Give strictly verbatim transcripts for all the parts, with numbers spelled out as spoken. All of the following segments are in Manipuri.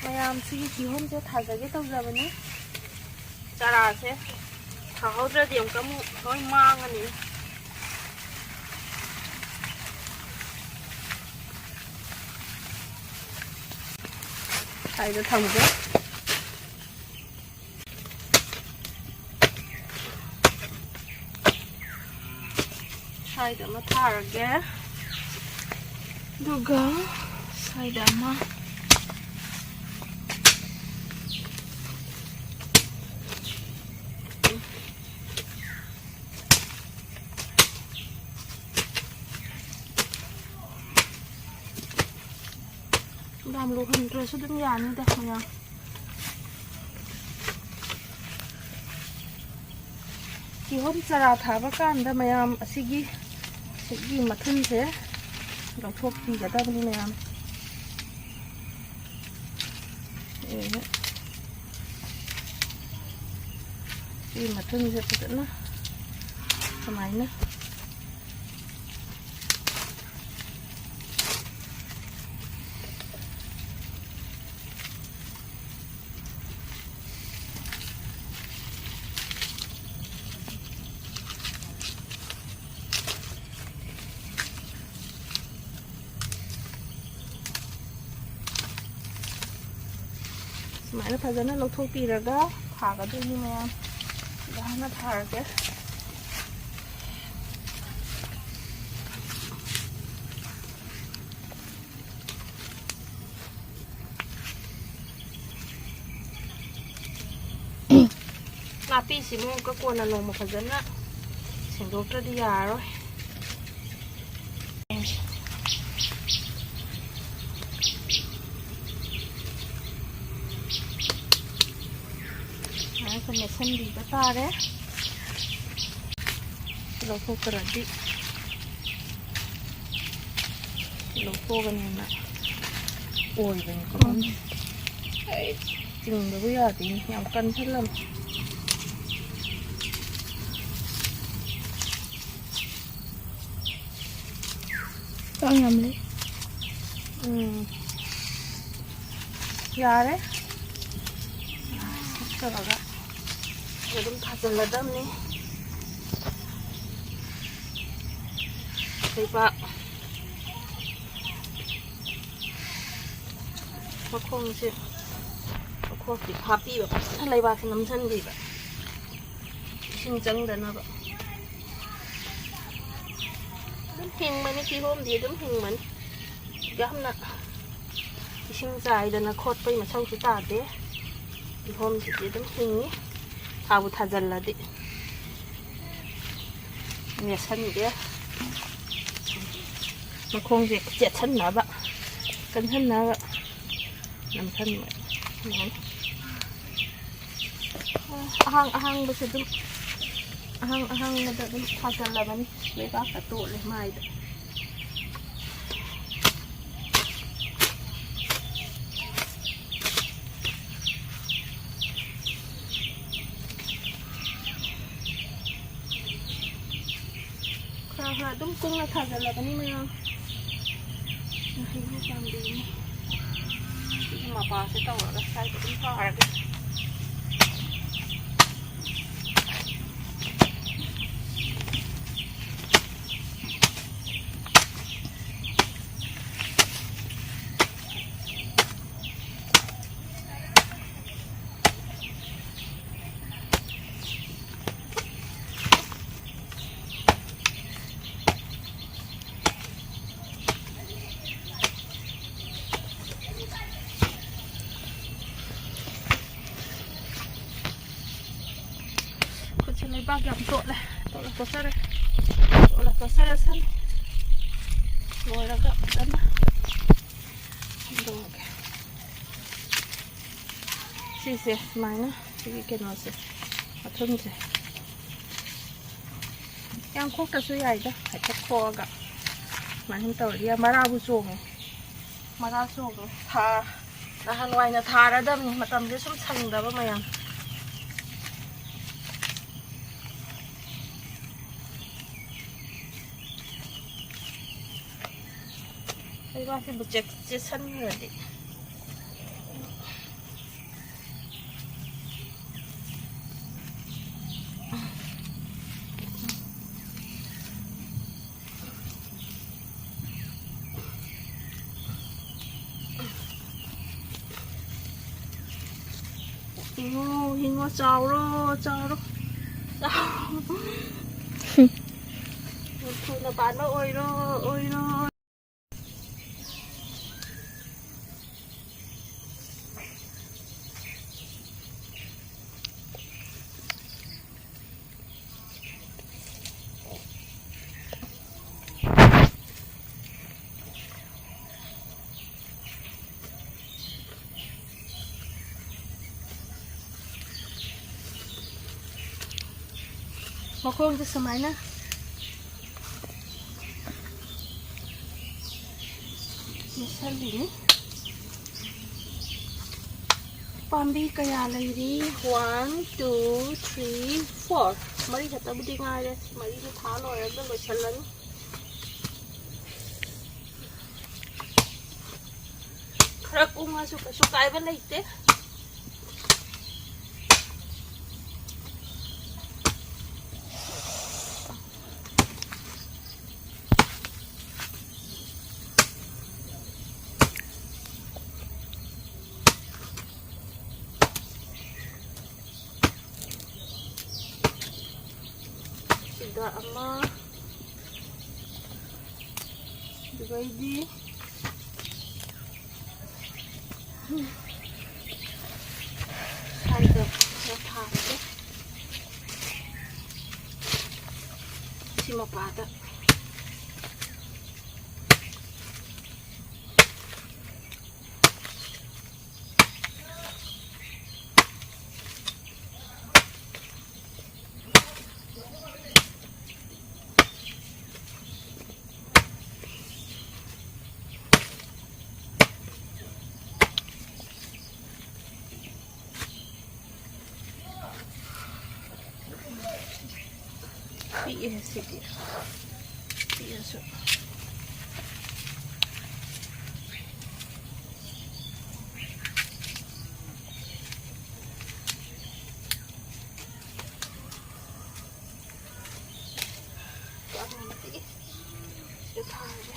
ꯃꯌꯥꯝꯁꯤꯒꯤ ꯀꯤꯍꯣꯝꯁꯦ ꯊꯥꯖꯒꯦ ꯇꯧꯖꯕꯅꯤ꯫ ꯆꯥꯔꯥꯁꯦ ꯊꯥꯍꯧꯗ꯭ꯔꯗꯤ ꯑꯃꯨꯛꯀ ꯑꯃꯨꯛ ꯂꯣꯏ ꯃꯥꯡꯉꯅꯤ꯫ ꯁꯥꯏꯗ ꯊꯝꯒꯦ꯫ ꯁꯥꯏꯗ ꯑꯃ ꯊꯥꯔꯒꯦ꯫ ꯑꯗꯨꯒ ꯁꯥꯏꯗ ꯑꯃ꯫ ꯌꯥꯝ ꯂꯣꯛꯍꯟꯗ꯭ꯔꯁꯨ ꯑꯗꯨꯝ ꯌꯥꯅꯤꯗ ꯃꯌꯥꯝ꯫ ꯀꯤꯍꯣꯝ ꯆꯥꯔꯥ ꯊꯥꯕ ꯀꯥꯟꯗ ꯃꯌꯥꯝ ꯑꯁꯤꯒꯤ, ꯑꯁꯤꯒꯤ ꯃꯊꯨꯟꯁꯦ ꯂꯧꯊꯣꯛꯄꯤꯒꯗꯕꯅꯤ ꯃꯌꯥꯝ꯫ ꯑꯦ, ꯁꯤ ꯃꯊꯨꯟꯁꯦ ꯐꯖꯅ ꯁꯨꯃꯥꯏꯅ꯫ ꯁꯨꯃꯥꯏꯅ ꯐꯖꯅ ꯂꯧꯊꯣꯛꯄꯤꯔꯒ ꯊꯥꯒꯗꯣꯏꯅꯤ ꯃꯌꯥꯝ꯫ ꯁꯤꯗ ꯍꯥꯟꯅ ꯊꯥꯔꯒꯦ꯫ ꯅꯥꯄꯤꯁꯤꯃꯨꯛ ꯑꯃꯨꯛꯀ ꯀꯣꯟꯅ ꯅꯣꯡꯃ ꯐꯖꯅ ꯁꯦꯡꯗꯣꯛꯇ꯭ꯔꯗꯤ ꯌꯥꯔꯔꯣꯏ꯫ ꯁꯨꯃꯥꯏꯅ ꯃꯦꯠꯁꯤꯟꯕꯤꯕ ꯇꯥꯔꯦ꯫ ꯁꯤ ꯂꯧꯊꯣꯛꯇ꯭ꯔꯗꯤ, ꯁꯤ ꯂꯧꯊꯣꯛꯑꯒꯅ ꯍꯦꯟꯅ ꯑꯣꯏꯕꯅꯤꯀꯣ꯫ ꯎꯝ꯫ ꯑꯩ ꯆꯤꯡꯗꯕ ꯌꯥꯗꯦꯅꯦ, ꯌꯥꯝ ꯀꯟꯁꯤꯜꯂꯝꯃꯦ꯫ ꯀꯥꯡ ꯌꯥꯝ ꯂꯩ꯫ ꯎꯝ꯫ ꯌꯥꯔꯦ꯫ ꯇꯧꯔꯒ ꯑꯗꯨꯝ ꯊꯥꯖꯤꯜꯂꯗꯕꯅꯤ꯫ ꯂꯩꯕꯥꯛ ꯃꯈꯣꯡꯁꯦ, ꯃꯈꯣꯡꯁꯦ ꯍꯥꯞꯄꯤꯕ, ꯐꯖꯅ ꯂꯩꯕꯥꯛꯁꯦ ꯅꯝꯁꯤꯟꯕꯤꯕ, ꯏꯁꯤꯡ ꯆꯪꯗꯅꯕ꯫ ꯑꯗꯨꯝ ꯍꯤꯡꯕꯅꯤ, ꯀꯤꯍꯣꯝꯗꯤ ꯑꯗꯨꯝ ꯍꯤꯡꯕꯅꯤ꯫ ꯌꯥꯝꯅ ꯏꯁꯤꯡ ꯆꯥꯏꯗꯅ ꯈꯣꯠꯄꯩ ꯃꯊꯧꯁꯨ ꯇꯥꯗꯦ꯫ ꯀꯤꯍꯣꯝꯁꯤꯗꯤ ꯑꯗꯨꯝ ꯍꯤꯡꯉꯤ, ꯊꯥꯕꯨ ꯊꯥꯖꯤꯜꯂꯗꯤ꯫ ꯅꯦꯠꯁꯟꯒꯦ꯫ ꯃꯈꯣꯡꯁꯦ ꯆꯦꯠꯁꯟꯅꯕ, ꯀꯟꯁꯟꯅꯕ ꯅꯝꯁꯟꯕ꯫ ꯑꯍꯥꯡ ꯑꯍꯥꯡꯕꯁꯦ ꯑꯗꯨꯝ, ꯑꯍꯥꯡ ꯑꯍꯥꯡꯕꯗ ꯑꯗꯨꯝ ꯊꯥꯖꯜꯂꯕꯅꯤ꯫ ꯂꯩꯕꯥꯛꯀ ꯇꯣꯠꯂꯦ ꯃꯥꯏꯗ꯫ ꯈꯔ ꯈꯔ ꯑꯗꯨꯝ ꯀꯨꯡꯅ ꯊꯥꯖꯜꯂꯕꯅꯤ ꯃꯌꯥꯝ꯫ ꯍꯩꯅꯧ ꯄꯥꯝꯕꯤꯅꯤ꯫ ꯁꯤꯒꯤ ꯃꯄꯥꯁꯦ ꯇꯧꯔꯒ ꯁ꯭ꯋꯥꯏꯗ ꯑꯗꯨꯝ ꯊꯥꯔꯒꯦ꯫ ꯈꯨꯠꯁꯦ ꯂꯩꯕꯥꯛ ꯌꯥꯝ ꯇꯣꯠꯂꯦ꯫ ꯇꯣꯠꯂ ꯇꯣꯠꯆꯔꯦ꯫ ꯇꯣꯠꯂ ꯇꯣꯠꯆꯔꯁꯅꯤ꯫ ꯂꯣꯏꯔꯒ ꯐꯖꯅ ꯁꯦꯡꯗꯣꯛꯑꯒꯦ꯫ ꯁꯤꯁꯦ ꯁꯨꯃꯥꯏꯅ, ꯁꯤꯒꯤ ꯀꯩꯅꯣꯁꯦ, ꯃꯊꯨꯝꯁꯦ ꯌꯥꯝ ꯈꯣꯛꯇ꯭ꯔꯁꯨ ꯌꯥꯏꯗ, ꯍꯥꯏꯐꯦꯠ ꯈꯣꯛꯑꯒ ꯁꯨꯃꯥꯏꯅ ꯁꯨꯝ ꯇꯧꯔꯗꯤ ꯌꯥꯝ ꯃꯔꯥꯕꯨ ꯆꯣꯡꯉꯦ꯫ ꯃꯔꯥ ꯆꯣꯡꯉꯦ꯫ ꯊꯥ-, ꯅꯍꯥꯟꯋꯥꯏꯅ ꯊꯥꯔꯗꯕꯅꯤ, ꯃꯇꯝꯁꯦ ꯁꯨꯝ ꯁꯪꯗꯕ ꯃꯌꯥꯝ꯫ ꯂꯩꯕꯥꯛꯁꯤꯕꯨ ꯆꯦꯛ-, ꯆꯦꯠꯁꯟꯈ꯭ꯔꯗꯤ꯫ ꯍꯤꯡꯉꯣ, ꯍꯤꯡꯉꯣ, ꯆꯥꯎꯔꯣ, ꯆꯥꯎꯔꯣ, ꯆꯥꯎꯔꯣ꯫ ꯊꯨꯅ ꯄꯥꯟꯕ ꯑꯣꯏꯔꯣ, ꯑꯣꯏꯔꯣ꯫ ꯃꯈꯣꯡꯁꯦ ꯁꯨꯃꯥꯏꯅ ꯃꯦꯠꯁꯜꯂꯤꯅꯤ꯫ ꯄꯥꯝꯕꯤ ꯀꯌꯥ ꯂꯩꯔꯤ? One, two, three, four꯫ ꯃꯔꯤ ꯈꯛꯇꯕꯨꯗꯤ ꯉꯥꯏꯔꯦ꯫ ꯃꯔꯤꯁꯦ ꯊꯥ ꯂꯣꯏꯔꯒ ꯂꯣꯏꯁꯜꯂꯅꯤ꯫ ꯈꯔ ꯀꯨꯡꯉꯁꯨ ꯀꯩꯁꯨ ꯀꯥꯏꯕ ꯂꯩꯇꯦ꯫ ꯁꯤꯗ ꯑꯃ, ꯑꯗꯨꯗꯩꯗꯤ ꯁ꯭ꯋꯥꯏꯗ ꯈꯔ ꯊꯥꯔꯒꯦ꯫ ꯁꯤ ꯃꯄꯥꯗ꯫ ꯄꯤꯛꯑꯦ ꯁꯤꯗꯤ꯫ ꯄꯤꯛꯑꯁꯨ꯫ ꯌꯥꯝꯅ ꯄꯤꯛꯑꯦ꯫ ꯁꯤꯗ ꯊꯥꯔꯒꯦ꯫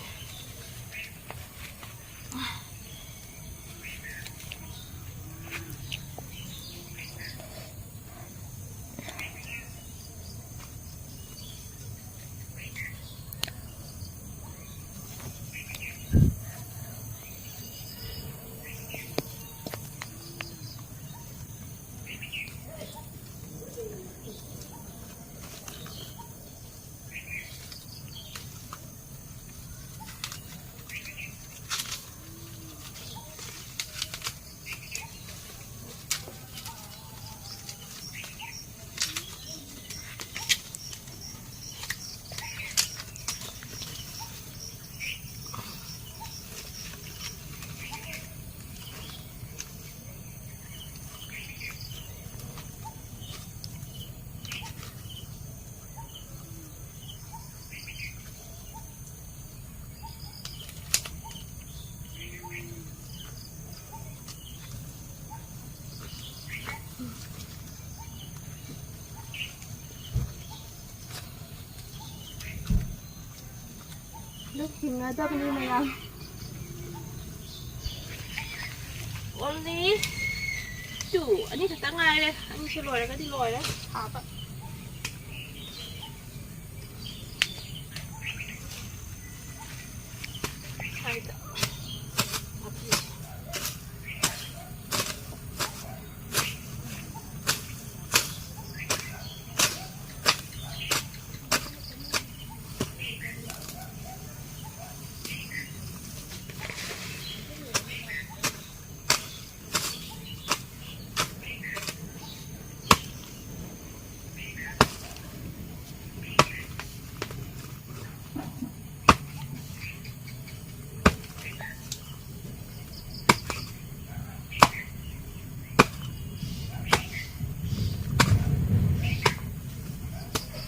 ꯊꯦꯡꯅꯗꯕꯅꯤ ꯃꯌꯥꯝ꯫ Only two, ꯑꯅꯤ ꯈꯛꯇ ꯉꯥꯏꯔꯦ꯫ ꯑꯅꯤꯁꯦ ꯂꯣꯏꯔꯒꯗꯤ ꯂꯣꯏꯔꯦ ꯁꯥꯕ꯫ ꯁ꯭ꯋꯥꯏꯗ꯫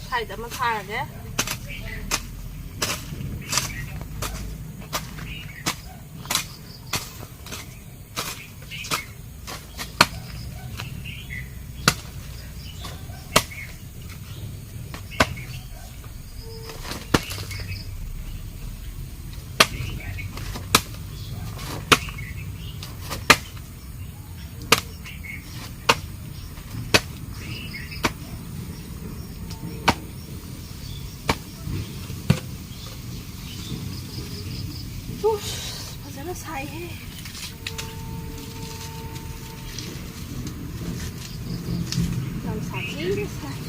ꯁ꯭ꯋꯥꯏꯗ ꯑꯃ ꯊꯥꯔꯒꯦ꯫ ꯎꯐ, ꯐꯖꯅ ꯁꯥꯏꯍꯦ꯫ ꯌꯥꯝ ꯁꯥꯊꯤꯅ ꯁꯥꯏ꯫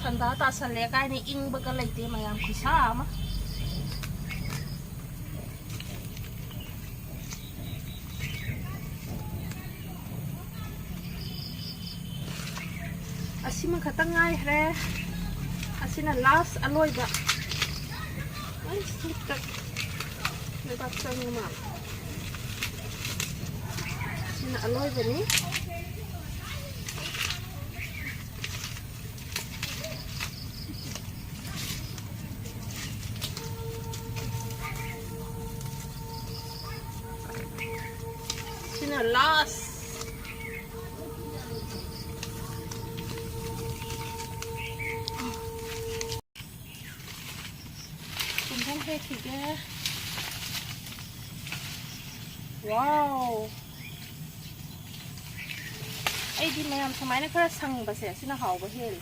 ꯁꯟꯗꯥ ꯇꯥꯁꯜꯂꯦ ꯀꯥꯏꯅ ꯏꯪꯕꯒ ꯂꯩꯇꯦ ꯃꯌꯥꯝ, ꯈꯨꯠꯁꯥ ꯑꯃ꯫ ꯑꯁꯤꯃ ꯈꯛꯇꯪ ꯉꯥꯏꯈ꯭ꯔꯦ꯫ ꯑꯁꯤꯅ last ꯑꯂꯣꯏꯕ꯫ ꯑꯩ ꯁꯤ ꯂꯩꯕꯥꯛ ꯆꯪꯕ ꯃꯥꯜꯂꯦ꯫ ꯑꯂꯣꯏꯕꯅꯤ꯫ ꯁꯤꯅ last꯫ ꯄꯨꯡꯊꯝ ꯍꯦꯛꯈꯤꯒꯦ꯫ Wow! ꯑꯩꯗꯤ ꯃꯌꯥꯝ ꯁꯨꯃꯥꯏꯅ ꯈꯔ ꯁꯪꯕꯁꯦ ꯁꯤꯅ ꯍꯥꯎꯕ ꯍꯦꯜꯂꯦ꯫